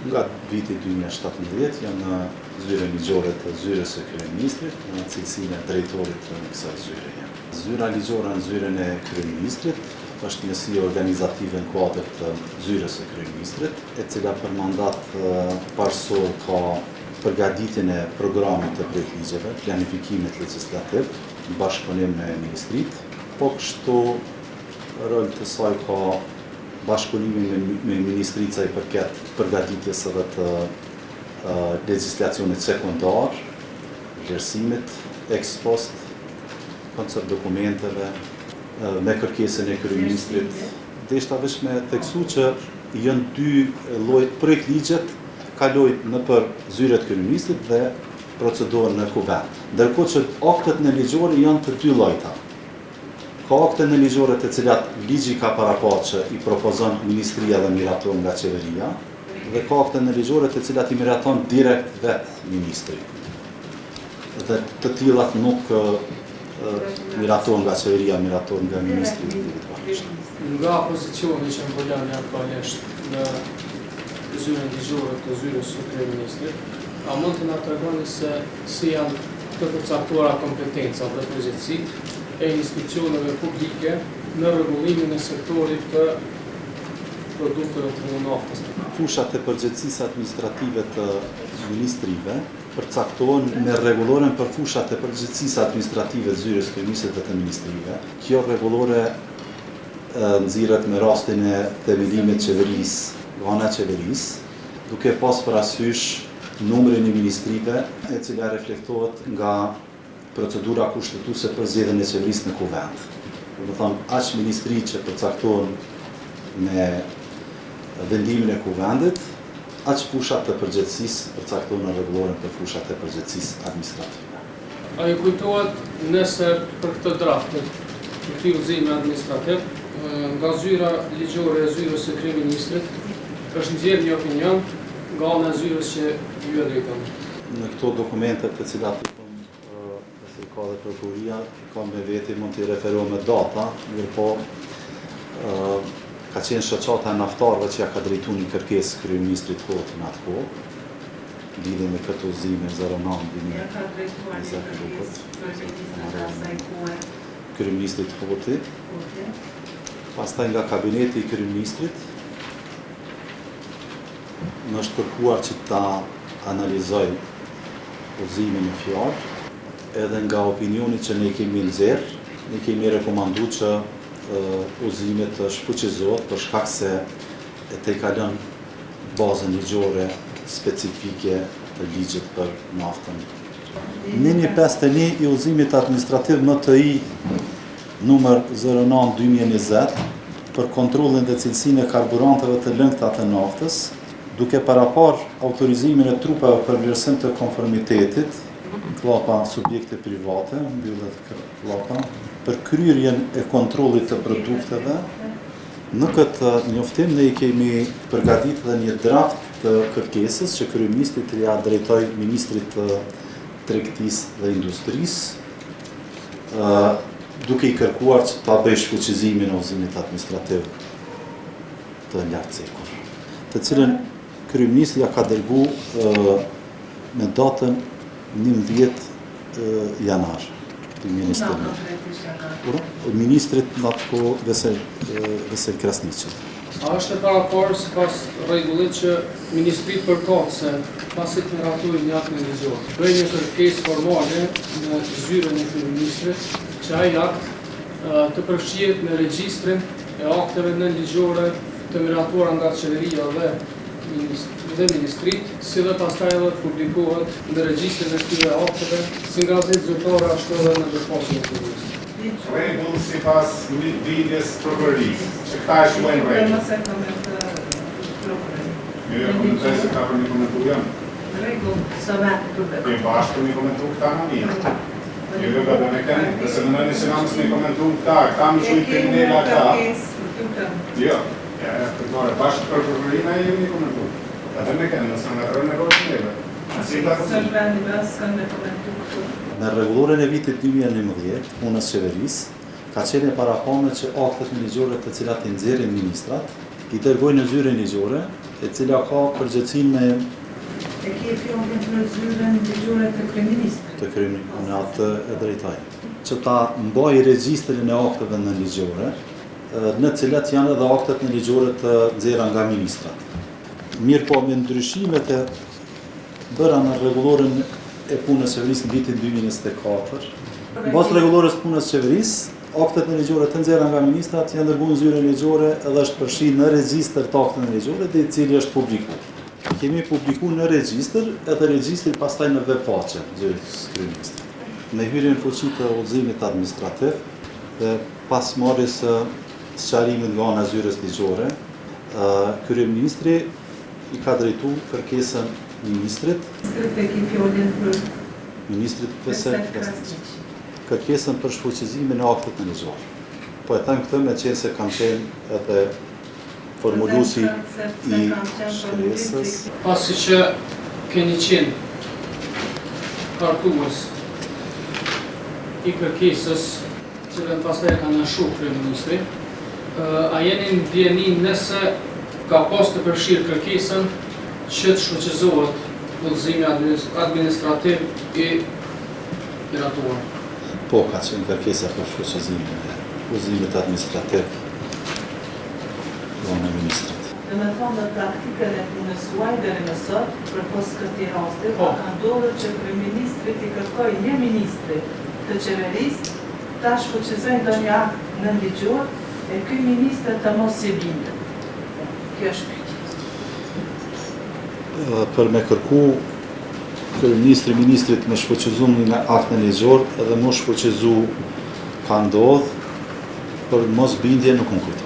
Nga viti 2017 jam në zyrën ligjore të zyrës së kryeministrit, në cilësinë e drejtorit të kësaj zyreje. Zyra ligjore në zyrën e kryeministrit është njësi organizative në kuadër të zyrës së kryeministrit, e cila për mandat parësor ka përgatitjen e programit të projektligjeve, planifikimit legjislativ, në bashkëpunim me ministritë. Po kështu rol të saj ka bashkëpunimi me, me ministritë sa i përket përgatitjes edhe të legjislacionit sekundar, vlerësimit ex post, koncept dokumenteve, me kërkesën e kryeministrit. Deshta veç me theksu që janë dy lloj projektligjet kalojnë nëpër zyret kryeministrit dhe procedohen në kuvend. Ndërkohë që aktet nënligjore janë të dy llojta. Ka akte nënligjore të cilat ligji ka paraparë që i propozon ministria dhe miratohen nga qeveria, dhe ka akte nënligjore të cilat i miraton direkt vetë ministri. Dhe të tillat nuk miratohen nga qeveria, miratohen nga ministri individualisht. Nga pozicioni që mbuloni aktualisht në zyrën ligjore të zyrës së kryeministrit, a mund të na tregoni se si janë të përcaktuara kompetencat dhe përgjegjësitë e institucioneve publike në rregullimin e sektorit të produkteve të naftës? Fushat e përgjegjësisë administrative të ministrive përcaktohen me rregulloren për fushat e përgjegjësisë administrative të zyrës së kryeministrit dhe të ministrive. Kjo rregullore nxirret me rastin e themelimit të qeverisë, nga ana e qeverisë, duke pas parasysh numrin e ministrive, e cila reflektohet nga procedura kushtetuese për zgjedhjen e qeverisë në kuvend. Domethënë, aq ministri që përcaktohen me vendimin e kuvendit, aq fushat të përgjegjësisë përcaktohen në rregulloren për fushat e përgjegjësisë administrative. A ju kujtohet nëse për këtë draft të këtij udhëzimi administrativ, nga zyra ligjore e zyrës së kryeministrit është nxjerrë një opinion nga ana e zyrës që ju e drejtoni? Në këto dokumente të cilat i kom, nëse i ka dhe prokuroria, i ka me veti, mund t'i referohem me data, mirëpo ka qenë shoqata e naftarëve që ja ka drejtu një kërkesë kryeministrit Hoti në atë kohë, lidhje me këtë udhëzimin 09 Ja ka drejtuar një kërkesë kryeministrit të asaj kohe. Kryeministrit Hoti. Hoti. Pastaj nga kabineti i kryeministrit më është kërkuar që ta analizoj udhëzimin në fjalë, edhe nga opinioni që ne kemi nxjerr, ne kemi rekomandu që udhëzimi të shfuqizohet për shkak se e tejkalon bazën ligjore specifike të ligjit për naftën. Neni 51 i udhëzimit administrativ MTI numër 09 2020 për kontrollin dhe cilësinë e karburanteve të lëngëta të naftës, duke paraparë autorizimin e trupave për vlerësim të konformitetit, klapa subjekte private, mbyllet klapa, për kryerjen e kontrollit të produkteve, në këtë njoftim ne i kemi përgatitur dhe një draft të kërkesës që kryeministri t'ia drejtojë ministrit të Tregtisë dhe Industrisë, duke i kërkuar që ta bëjë shfuqizimin e udhëzimit administrativ të lartcekur, të cilën kryeministri ja ka dërgu në datën 11 janar 2021. Ministrit në atë kohë Vesel, Vesel Krasniqit. A është e paraparë sipas rregullit që ministritë përkatëse, pasi të miratojnë një akt nënligjor, bëjnë një kërkesë formale në zyrën e kryeministrit që ai akt të përfshihet në regjistrin e akteve nënligjore të miratuara nga qeveria dhe dhe ministritë, si dhe pastaj edhe të publikohet në regjistrin e këtyre akteve, si në gazetë zyrtare ashtu edhe në webfaqen e kryeministrit. Rregull sipas bindjes prokurorisë, që këta e quajnë rregull. Mos e komentoj prokurorinë. Jo, jo, komentoj se këta për mi komentu janë. Rregull, s'o vendi për me komentu. E bashkë për mi komentu këta më mirë. Jo, jo, gabim e keni. Nëse mendoni se na mos mi komentu këta, këta më quajnë kriminela këta. Jo. Ja, ja, fitore, bashkë për prokurorinë ai jemi komentu. Atë me keni, nëse na ngatërrojnë me rrotën neve. Si ta S'është vendi më s'kam me komentu këtu. Në rregulloren e vitit 2011, punës qeverisë, ka qenë e parapame që aktet nënligjore të cilat i nxjerrin ministrat, i dërgojnë në zyrën ligjore e cila ka përgjegjësinë me E ke fjalën për zyrën ligjore të kryeministrit. Të kryeministrit, unë atë e drejtoj. Që ta mbajë regjistrin e akteve nënligjore, në të cilat janë edhe aktet nënligjore të nxjerra nga ministrat. Mirëpo me ndryshimet e bëra në rregulloren e punës së qeverisë në vitin 2024, në bazë të rregullores së punës së qeverisë, aktet nënligjore të nxjerra nga ministrat janë dërguar në zyrën ligjore dhe është përfshirë në regjistër të akteve nënligjore, dhe i cili është publiku. Kemi publiku në regjistër edhe regjistri pastaj në web faqe zyrës së kryeministrit. Me hyrjen në fuqi të udhëzimit administrativ dhe pas marrjes së sqarimit nga ana e zyrës ligjore, kryeministri i ka drejtu kërkesën ministrit, Ministrit e ke fjalën për ministrit Vesel Krasniqi, kërkesën për shfuqizimin e aktit nënligjor. Po e them këtë meqenëse kam qenë edhe formuluesi i shkresës. Pasi që keni qenë hartues i kërkesës, të cilën pastaj e ka nënshkru kryeministri, a jeni në dijeni nëse ka pas të përfshirë kërkesën që të shfuqizohet udhëzimi administrativ i miratuar? Po, ka qenë kërkesa për shfuqizimin e udhëzimit administrativ nga ana e ministrit. Domethënë në praktikën e punës suaj deri më sot, përpos këtij rasti, a ka ndodhur që kryeministri t'i kërkojë një ministri të qeverisë ta shfuqizojë ndonjë akt nënligjor e ky ministër të mos i bindet? Kjo është pyetja. Për me kërku kryeministri ministrit me shfuqizu një akt nënligjor edhe m'u shfuqizu ka ndodhë, për mosbindje nuk më kujtohet.